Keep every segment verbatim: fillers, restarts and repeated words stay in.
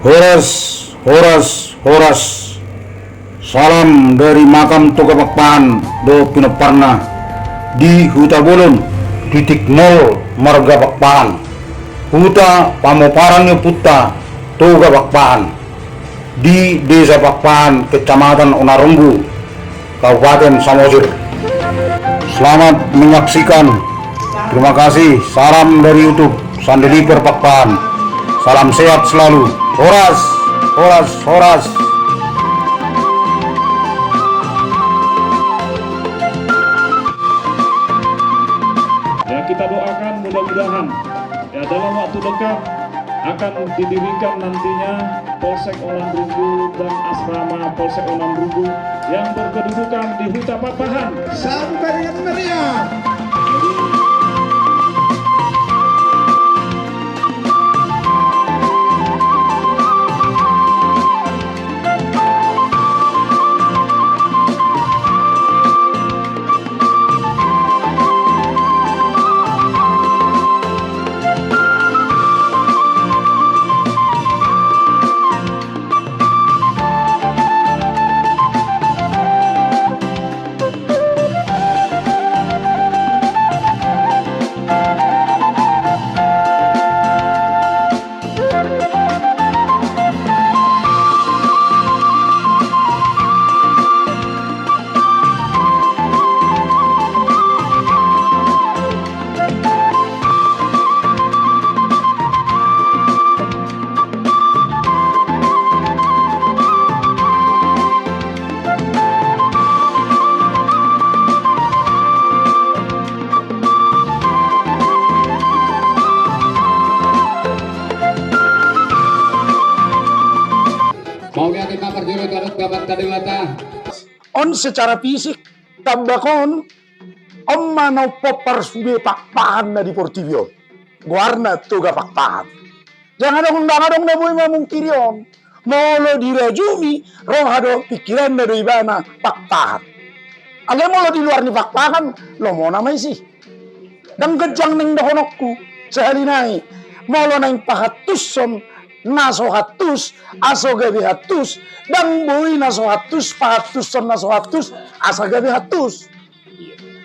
Horas, horas, horas. Salam dari makam Toga Pakpahan dohot pinomparna di Huta Bolon, titik nol marga Pakpahan. Huta pamoparan ni ompunta Toga Pakpahan di Desa Pakpahan, Kecamatan Onaronggo, Kabupaten Samosir. Selamat menyaksikan. Terima kasih. Salam dari YouTube Sandeliper Pakpahan. Salam sehat selalu. Horas, horas, horas. Ya, kita doakan mudah-mudahan, ya, dalam waktu dekat akan didirikan nantinya Polsek Onan Runggu dan asrama Polsek Onan Runggu yang berkedudukan di Huta Pakpahan. Sampai dengan meriah. Mauliate ma parjolo tu Amanta Debata. On secara fisik, tambahon, on ma na umpompar sude Pakpahan na di portibi on. Goarna Toga Pakpahan. Ndang adong, ndang adong na boi mamungkiri on. Molo dirajumi roha dohot pingkiranna do ibana Pakpahan. Alai molo di luar ni Pakpahan, lomona ma disi. Ndang ganjang naeng dohononku, sahali nai. Molo naeng pahantuson na so hantus, asa gabe hantus, ndang boi na so hantus pahantuson na so hantus asa gabe hantus.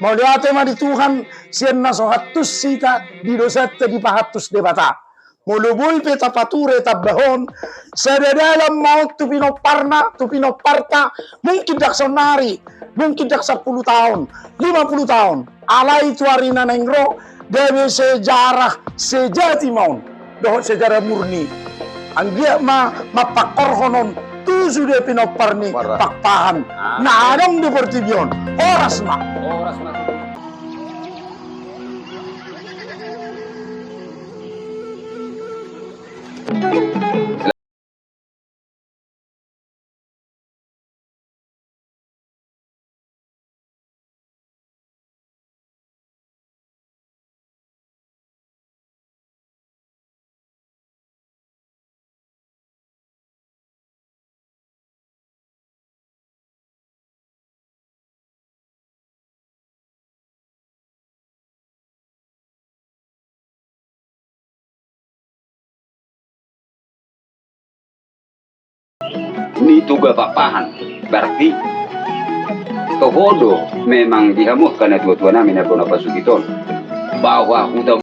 Mauliate ma di Tuhan, sian na so hantus hita, di dosanta dipahantus Debata. Molo boi pe tapature tambahon, sada dalan ma on tu pinomparna, tu pinomparta, mungkin ndang saonnari, mungkin ndang sampulu taon, lima puluh taon. Alai tu ari na naeng ro, gabe sejarah sejati ma on, dohot sejarah murni. Anggiat ma mampangkorhon on tu sude pinompar ni Pakpahan na adong di portibi on. Horas ma. Horas ma. Ni Toga Pakpahan. Berarti toho do memang di hamu angka na tua-tua nami na bona pasukiton bahwa huta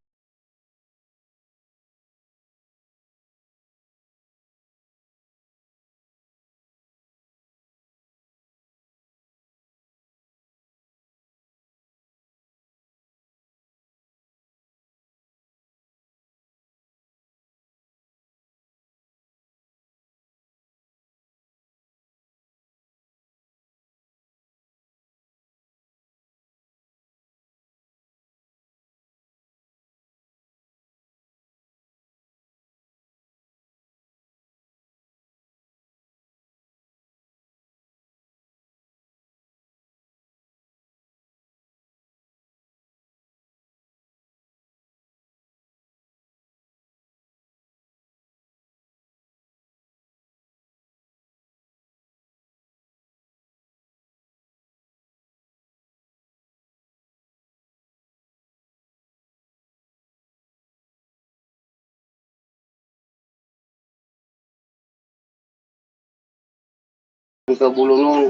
Huta bolon on,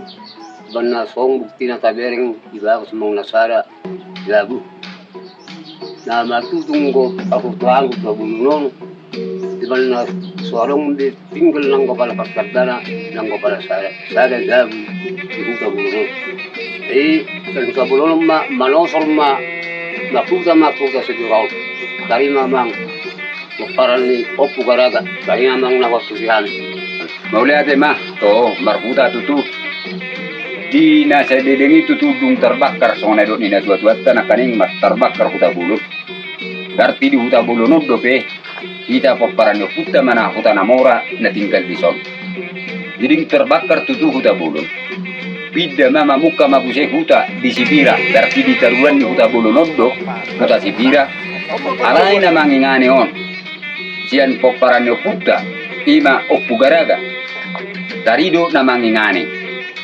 umbahen na songon bukti na tabereng di bagas manang na sada lagu. Na martutung do parhutaan Huta bolon on, umbahen na so adong be tinggal nanggo pala partandana, nanggo pala sada, sada lagu di Huta bolon on. Jadi, sian Huta bolon on ma, manosor ma, marhuta ma tu huta Sipira on. Tarima amang pomparan ni Ompu Garaga, tarima amang na huantusi hami. Mauliate ma, toho, marhuta tutu. Di na sai didengani tutu dung tarbakar songon na nidok ni natuatuanta nangkaning ma tarbakar Huta bolon. Berarti di Huta bolon on dope hita pomparan ni ompunta ma na Huta Namora na tinggal dison. Jadi dung tarbakar tutu Huta bolon, pinda ma, mamungka ma muse huta di Sipira, berarti di taruan ni Huta bolon on do Huta Sipira. Alai na mangingani on sian pomparan ni ompunta, i ma Ompu Garaga. Tarido na mangingani.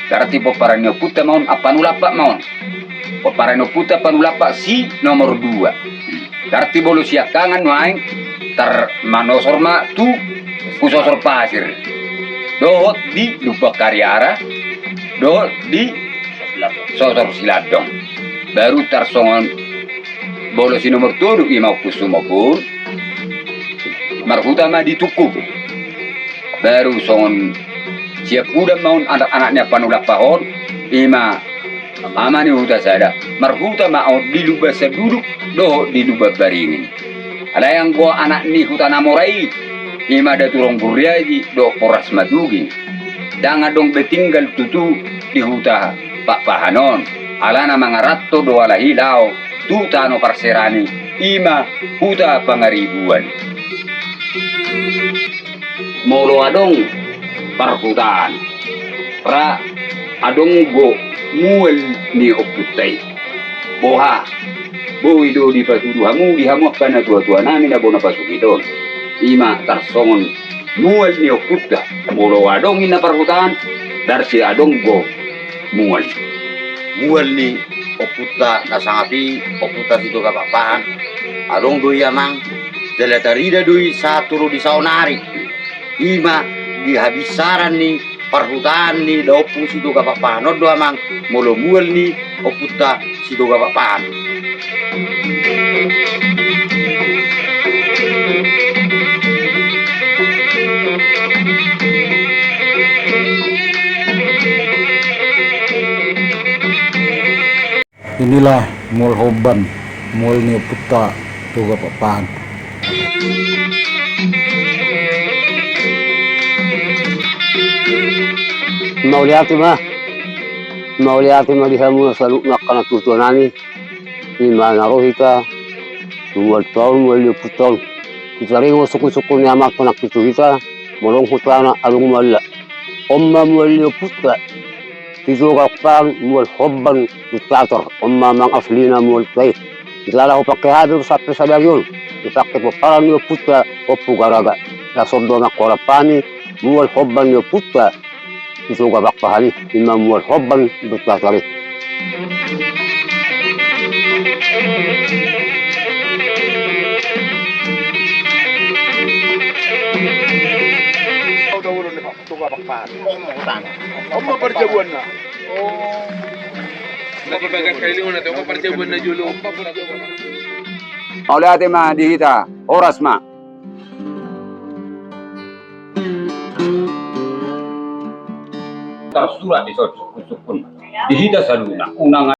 Berarti pomparan ni ompunta ma on, Ampanulapak ma on. Pomparan ni ompunta Ampanulapak si nomor dua. Berarti molo siangkangan nuaeng tar manosor ma tu Pusosor Pasir, dohot di Lumban Kariara, dohot di Sosor Silandong. Baru tarsongon molo si nomor tolu i ma Ompu Sumobun, marhuta ma di Tungku. Baru songon siampudan ma on anak-anak ni Ampanulapak on, i ma ama ni Huta Sada, marhuta ma on di Lumban Sanduduk dohot di Lumban Baringin. Alai anggo anak ni Huta Namora i, i ma Datu Ronggur Riaji dohot Porras Matuging, ndang adong be tinggal tutu di Huta Pakpahan on, alana mangaranto do alai laho tu tano parseraan i, i ma Huta Pangaribuan. Molo adong parhutaan ra adong do mual ni ompunta i, boha, boi do dipatudu hamu di hamu angka natuatuanami na bona pasogit on, i ma tarsongon mual ni ompunta. Molo adong inna parhutaan, berarti adong do mual. Mual ni ompunta na sangap i, ompunta Sitoga Pakpahan. Adong do i amang, jala tarida do i sahat tu ro di saonari. I ma di habinsaran ni parhutaan ni daompu Sitoga Pakpahan on do amang, molo mual ni ompunta Sitoga Pakpahan. Inilah Mual Hoban, mual ni ompunta Sitoga Pakpahan. Mauliate ma. Mauliate ma di hamu na saluhutna angka natuatuanami. I ma na ro hita tu mualta on, mual ni ompunta on. Ditaringot sungkunsungkun ni amanta nangkin tu hita, molo hutana adong mualna. On ma mual ni ompunta Sitoga Pakpahan, mual Hoban Diktator. On ma amang aslina mualta i. Jala hupangke hape sampe sadari on, hupangke pomparan ni ompunta Ompu Garaga. Laos on do amang huarap hami mual Hoban ni ompunta Sitoga Pakpahan i, i ma mual Hoban Diktator i. Sitoga Pakpahan. On ma parjabuanna. Mauliate ma di hita, horas ma. Tarsurat dison sungkunsungkun di hita saluhutna, unang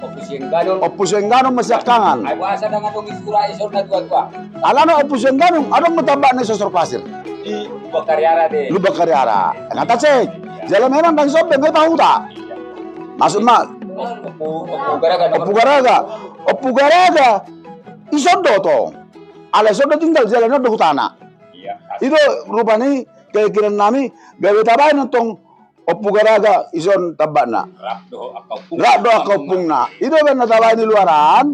Ompu Siengganon ma siangkangan. Ai boasa ndang adong i sura i songon na tua-tua? Alana Ompu Siengganon adong do tambatna i Sosor Pasir. Di Lumban Kariara de. Lumban Kariara. Nga tacek. Jala memang ndang i son be, nga i pahuta. Maksud ma Ompu, Ompu Garaga. Ompu Garaga. Ompu Garaga i son do tong. Alai i son do tinggal, jala i on do hutana. I do rupani keyakinan nami, gabe tabaen tong Ompu Garaga i son tambatna. Rap do angka ompungna. I do umbahen na tabaen i luaran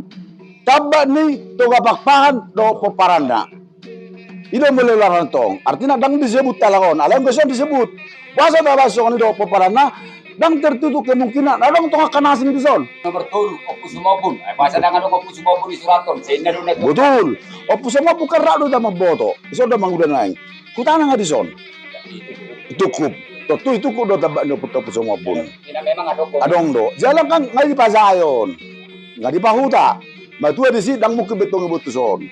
tambat ni Toga Pakpahan dohot pomparanna. I do molo luaran tong. Artina ndang disebut halak on. Alai anggo i son disebut. Boasa tabaen songon i dohot pomparanna? Ndang tertutup kemungkinan adong tong angka na asing di son. Nomor tolu, Ompu Sumobun. Ai boasa ndang adong Ompu Sumobun i suraton? Botul. Ompu Sumobun kan rap do hita mamboto. I son do manguda naeng. Hutana nga di son. Tungkup. Tontu i tungkup do tambat ni Ompu Sumobun. Adong do. Jala kan nga i dipajae on. Nga dipahuta. Matua disi ndang mungkin be tong iboto son.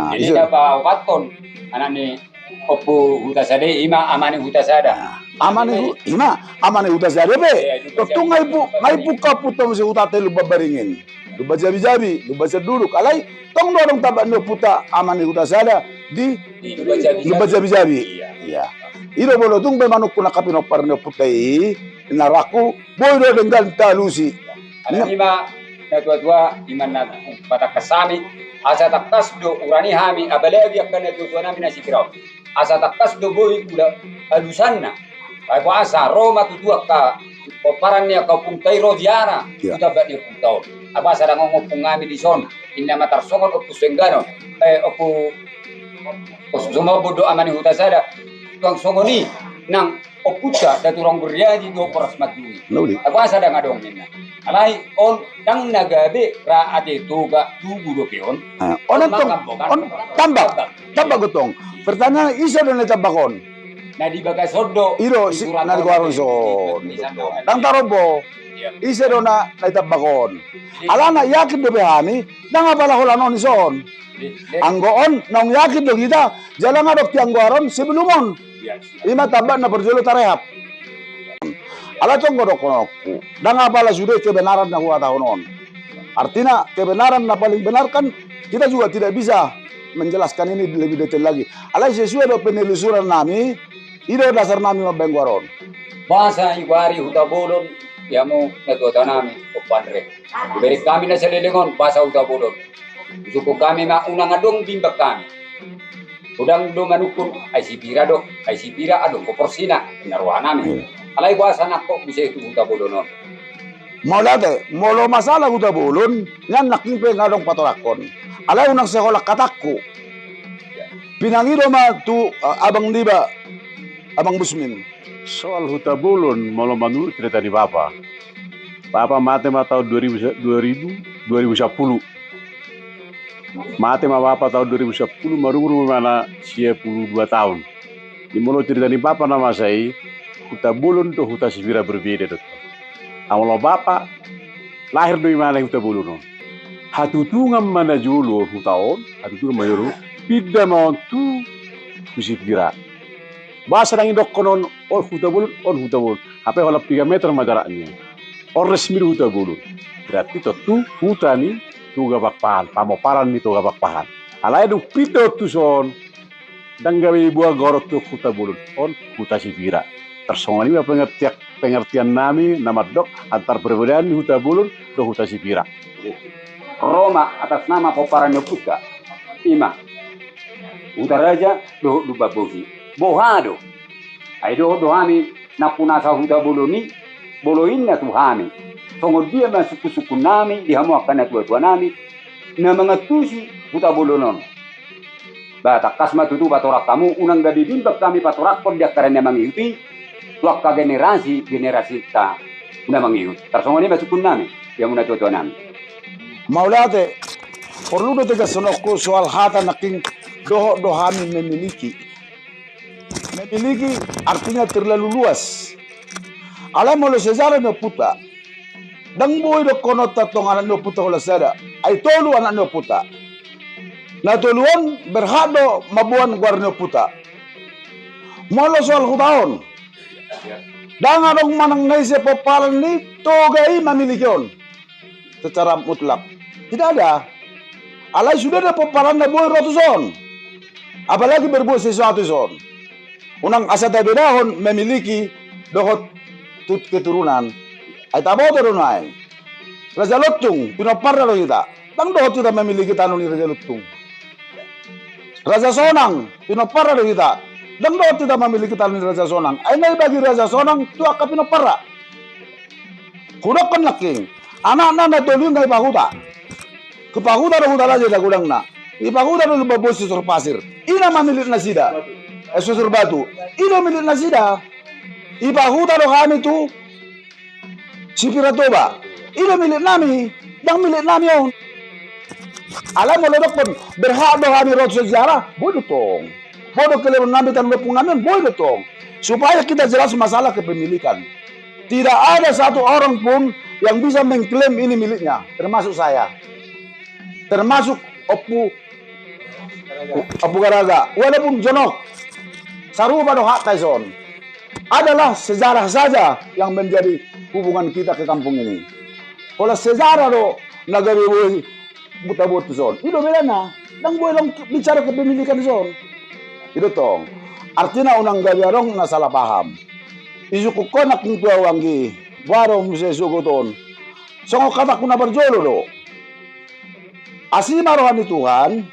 Jadi i do paopathon anak ni Ompu Hutasada, ima Ama ni Hutasada. Ima Ama ni Hutasada be. Tontu nga i pungkaon, tontu si huta telu Babaringin. Lumban Jabijabi, Lumban Senduduk. Alai tong do adong tambat ni ompunta Ama ni Hutasada di Lumban Jabijabi. I do molo tung be manungkun angka pinompar ni ompunta i, ninna rohangku, boi do denggan talusi. Alani ma na tua-tua, ima na patangkas hami, asa tangkas do urani hami, apalagi angka na tua-tua nami na sipira on. Asa tangkas do boi ula alusanna. Ai boasa ro ma tutu angka pomparan ni angka ompunta i ro ziarah tu tambat ni ompunta on. Ai boasa ndang adong ompung nami di son, ninna ma tarsongon Ompu Siengganon, eh, Ompu Sumobun dohot Ama ni Hutasada. Tuang songon i nang ompunta Datu Ronggur Riadi dohot Boras Manjungi. Ai boasa ndang adong ninna. Alai on ndang na gabe ra ate Toga Tugu dope on. On tambak. Tambak gotong. Pertanyaan, ise do na itambak on? Na di bagas on do. I do na di goaron son. Ndang tarombo. Ise do na itambak on? Alana yakin dope hami ndang apala holan on i son. Anggo on naung yakin do hita, jala nga adong tiang goaron sebelum on. Ima tambat na parjolo tarehab. Alai tong do dohononku, ndang apala sude kebenaran na huhatahon on. Artina kebenaran na paling benar kan kita juga tidak bisa menjelaskan ini lebih detail lagi. Alai sesuai do penelusuran nami, i do dasar nami mambaen goar on. Boasa igoari Hutabolon, i hamu na tua-tua nami, Ompu Andre. Ibereng hami na saleleng on boasa Hutabolon. Husungkun hami ma unang adong bimbang hami. Godang do manungkun, ai sipira do, ai sipira adong do porsina, ninna roha nami. Alai boasa nangkok muse tu Hutabolon on? Mauliate, molo masalah Hutabolon, nian nangkin pe nga adong patorangkon. Alai unang sai holan hatangku. Pinangido ma tu, eh, abang niba, Abang Busmin. Soal Hutabolon, molo manurut cerita ni bapa. Bapa mate ma tahun dua ribu, dua ribu, dua ribu sepuluh. Mate ma bapa tahun dua ribu sepuluh, marumur ma ibana sia puluh dua tahun. Jadi molo cerita ni bapa na masa i, Hutabolon dohot Hutasipira berbeda do. Molo bapa, lahir do ibana Hutabolon on. Hatutungan ma na jolo on huta on, hatutungan ma jolo on, pinda ma on tu, tu Sipira. Boasa ndang didokkon on, on Hutabolon, on Hutabolon. Hape holan piga meter ma jarakna. On resmi do Hutabolon. Berarti tontu huta ni Toga Pakpahan, pamoparan ni Toga Pakpahan. Alai dung pinda on tu son, ndang gabe diboan goar on tu Hutabolon, on Hutasipira. Tarsongon i ma pengertian, pengertian nami na mandok antar perbedaan ni Hutabolon dohot Hutasipira. Ro ma atas nama pomparan ni ompunta. Ima Hutaraja dohot Lumban Bosi. Boha do? Ai dohot do hami nampunasa Hutabolon i, bolo inna tu hami. Songon dia ma sungkun-sungkun nami, di hamu angka na tua-tua nami, na mangantusi Hutabolon on. Ba tangkas ma tutu patorang hamu, unang gabe bimbang hami patorangkon di angka na mangihut i, tu angka generasi, generasinta na mangihut. Tarsongon i ma sungkun nami, di hamu na tua-tua nami. Mauliate, porlu do tegasononku soal hata nangkin dohot do hami memiliki. Memiliki artinya terlalu luas. Alai molo sejarah ni ompunta, ndang boi dohononta tong anak ni ompunta holan sada. Ai tolu anak ni ompunta. Na tolu on berhak do mamboan goar ni ompunta. Molo soal huta on, ndang adong manang na ise pomparan ni Toga i mamiliki on. secara mutlak. Tidak ada. Alai sudah ada pomparan na boi ro tu son. Apalagi berbuat sesuatu son. Unang asa tabedahon memiliki dohot tu keturunan. Ai taboto do nuaeng. Raja Lontung, pinomparna do hita. Ndang dohot hita memiliki tano ni Raja Lontung. Raja Sonang, pinomparna do hita. Ndang dohot hita memiliki tano ni Raja Sonang. Ai na dibagi Raja Sonang tu angka pinomparna. Hudokkon nangkin, anakna na tolu i nga i pahuta. Hupahuta do huta raja na godangna. I pahuta do Lumban Bosi, Sosor Pasir. I na ma milik nasida. Eh, Sosor Batu. I do milik nasida. I pahuta do hami tu Sipira Toba. I do milik nami. Ndang milik nami on. Alai molo dokkon berhak do hami ro tu sejarah, boi do tong. Boi do klaim nami tano ni ompung nami on, boi do tong. Supaya kita jelas masalah kepemilikan. Tidak ada satu orang pun yang bisa mengklaim ini miliknya, termasuk saya. Termasuk Ompu, Ompu Garaga. Walaupun jonok, sarupa do hakta i son. Adalah sejarah saja yang menjadi hubungan kita ke kampung ini. Kalau sejarah do na gabe boi buta buat tu son. I do bedana. Ndang boi adong bicara kepemilikan son. I do tong. Artina unang gabe adong na salah paham. Isungkunkon nangkin tu ahu anggi. Boha do muse sogot on. Songon hatangku na parjolo do. Asi ma roha ni Tuhan,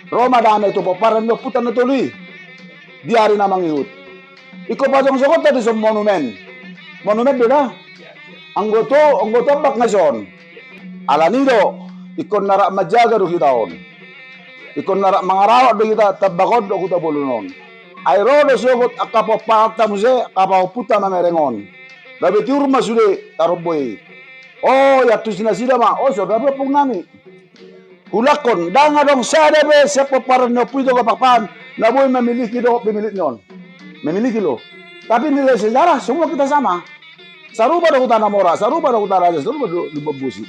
ro ma dame tu pomparan ni ompunta na tolu i. Di ari na mangihut. Ingkon pajongjongonta dison monumen. Monumen do da. Anggo tu, anggo tu ambak nga son. Alani do, ingkon na rap manjaga do hita on. Ingkon na rap mangarawat do hita tambak on dohot huta bolon on. Ai ro do sogot angka pomparanta muse, angka pahompunta mamereng on. Gabe tiur ma sude tarombo i. O, iantusi nasida ma, o, so gabe ompung nami. Hulangkon, ndang adong sada be sian pomparan ni Ompu i Toga Pakpahan na boi memiliki dohot pemilikna on. Memiliki lo. Tapi nilai sejarah semua kita sama. Sarupa do huta na mora, sarupa do huta raja, sarupa do Lumban Bosi.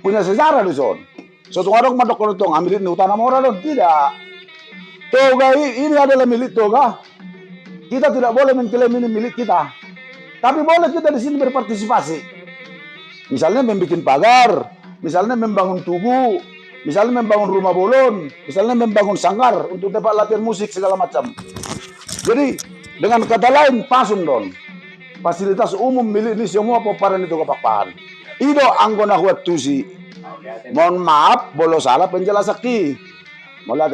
Punya sejarah do son. So tung adong mandokkon tong, ah, milik ni huta na mora do on. Tidak. Toga i, ini adalah milik Toga. Kita tidak boleh mengklaim ini milik kita. Tapi boleh kita di sini berpartisipasi. Misalnya membikin pagar, misalnya membangun tugu, misalnya membangun rumah bolon, misalnya membangun sanggar untuk tempat latihan musik segala macam. Jadi dengan kata lain, pasum do on. Fasilitas umum milik ni semua pomparan ni Toga Pakpahan. I do anggo na huantusi. Mohon maaf molo salah penjelasanki. Mauliate.